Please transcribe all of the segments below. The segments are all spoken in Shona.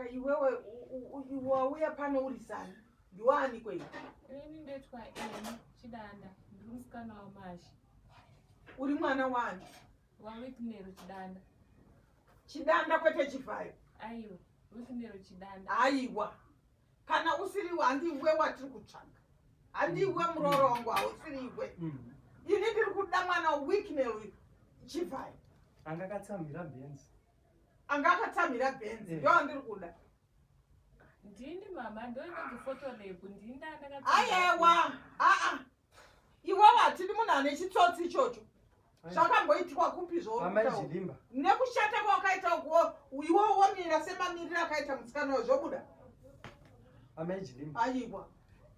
Saka iwewe wauya pano uri sani, ndiwani kwei? Ini ndoitwa Eni Chidanda, ndiri musikana waMashi. Uri mwana wani? WaWiknero Chidanda. Chidanda kwete Chivhayo? Aiwa, Wiknero Chidanda. Aiwa, kana usiriwe handiwe watiri kutsvaga, handiwe muroora wangu, hausiriwe. Ini ndiri kuda mwana Wiknero Chivhayo. Anga akatsamhira bhenzi. Anga akatsamhira bhenzi, ndo andiri kuda. Ndini mama, ndo inonzi photo lab, ndini. Ayewa, aa, iwewe hatidi munhu ane chitsotsi ichocho. Zvakamboitwa kupi? Amai Jilimba. Nekushata kwawakaita ukuwo, iwe womira semamiriro akaita musikana uyo, zvobuda? Amai Jilimba. Aiwa.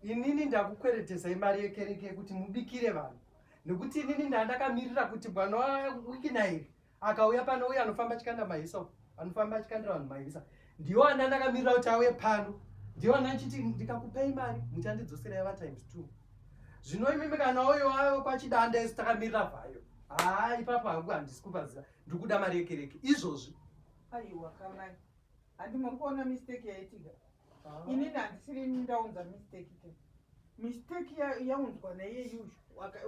Inini ndakukweretesai mari yekereke kuti mubikire vanhu, nekuti inini ndandakamirira kuti mwana waWikinairi akauya pano, uye anofamba achikanda maisa, anofamba achikandira vanhu maisa, ndiwo anda ndakamirira kuti auye pano. Ndiwo anda ndichiti ndikakupei mari muchandidzoserai va times two. Zvino imimi kana uyo ayo kwaChidanda, isu takamirira vhayo. Haa, ipapo hangu handisi kupaziva. Ndiri kuda mari yekereke izvozvi. Aiwa kamai, handi muri kuona mistake yaitika? Inini handisiri ini ndaunza mistake ke. Mistake yaunzwa naiye uyu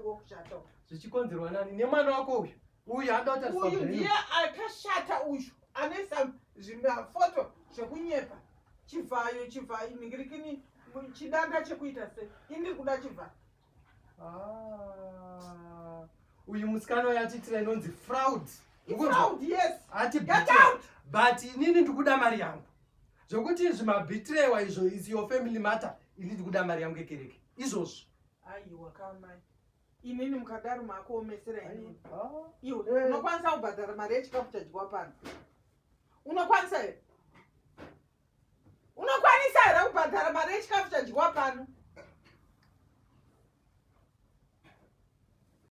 wokushata. Zvichikonzerwa nani? Nemwana wako uyu. Uyu anoda kutariswa uyu brain. Ndiye akashata uyu, anoisa zvimafoto zvekunyepa. Chivhayo, Chivhayo, ningirikini, Chidanda chekuita sei? Ini ndiri kuda Chivhayo. Ah, uyu musikana uyu atiitira inonzi fraud. Fraud, yes. Ati Get out! But inini ndikuda mari yangu. Zvokuti zvimabhitirewa izvo is your family matter. Ini ndikuda mari yangu yekereke izvozvi. Aiwa kamai, inini mukadaro makuomesera inini. Ah. Iwe unokwanisa kubhadhara mari yechikafu chadyiwa pano? Unokwanisa here? Unokwanisa here kubhadhara mari yechikafu chadyiwa pano?